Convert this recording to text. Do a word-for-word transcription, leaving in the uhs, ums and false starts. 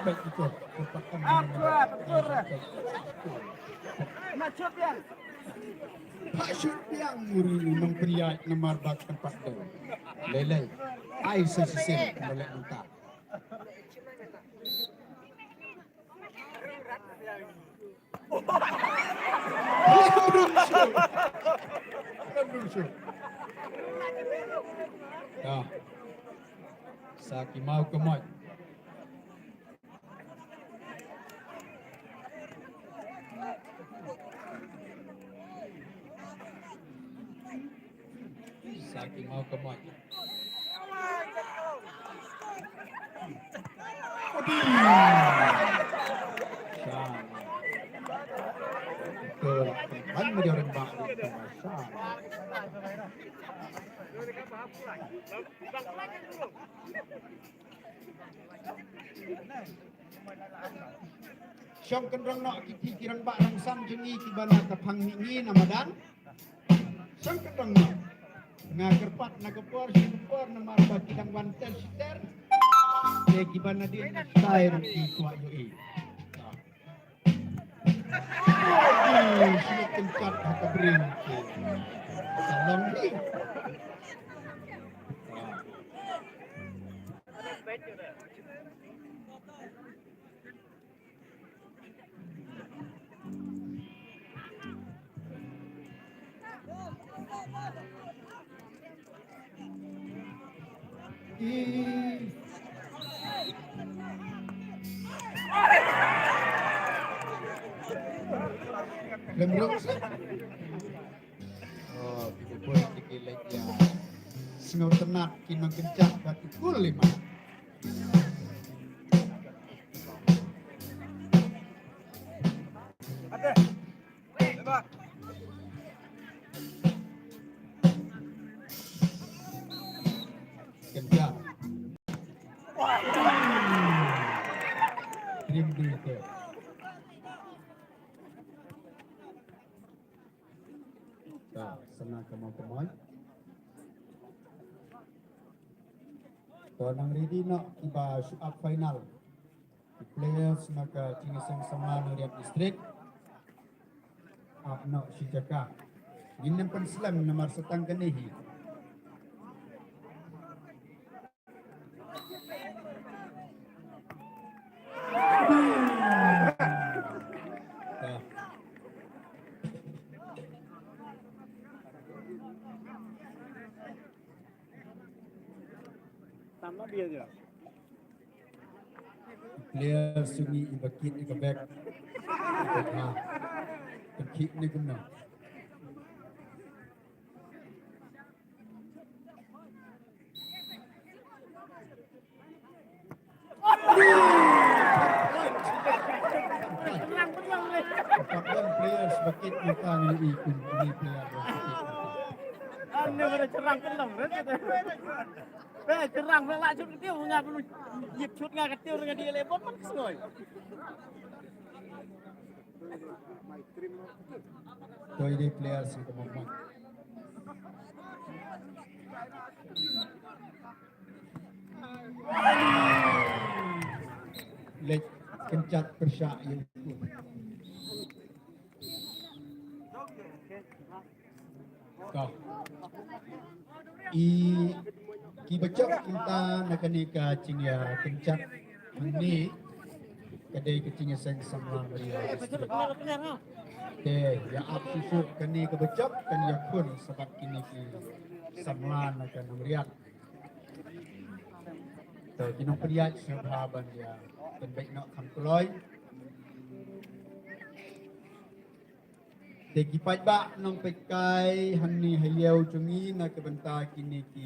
Peit ito, tempat kami. Apa, betul, eh? Nak cut, ya? Pak Shut Piang muri nong pynïaid namar bak tempat dong. Lelei. Ai sa shisien, balik mentah. Dah. Sa ki maw ka moit. Sa ki maw ka moit. Odi. Sha. Betul. Kan ma jong ba. Sha. Shong kynrong noh ki, ki, ki rangbah rangsan jong ngi kiba na ka phang mihngi na madan. Shong kynrong noh. Nga kyrpad na ka por sha ka por namar ba ki dang wan ter shi ter. Te kiba na dien na shtai ruh ki kwah ïohi. Odi, shu kynjat ha ka bring ki. Sa long hi. Lem ruk. Oh, ki bun ki leit ïa. Sngewtynnat ki nongkynjat ba ki kul lima. Kynjat. Dream Deal te. Ka sana ka maw ka moit. To nang ready noh kiba shu ap final. Ki players na ka jingïaseng samla Nongriat District. Ap noh shi jaka. Ngin ym pynslem namar sa tang kane hi. Player sungi i bakit i ka bek. Ha. Bakit ni kumno. Players bakit ni tang ni i kun ni player bakit. Ane mana cerang kelam, kan? Be, cerang, be, lah, cut ketiu, nga, belum, yip, cut, nga, ketiu, nga, dia, lepon, man, kesngoi. Toi dei player sing ka mong mong. Leit kynjat pyrshah ïa u. Ka. I kiba jop mynta na kane ka jingïakynjat hangne ka dei ka jingïaseng samla Nongriat District. Te ïa ap shuh shuh kane kaba jop kan ïakhun sa bad kine ki samla na ka Nongriat. Te ki nongpynïaid sngewbha ban ïa pynbeit noh kham kloi. Te ki paidbah nongpeitkai hangne ha ïew jong ngi na ka bynta kine ki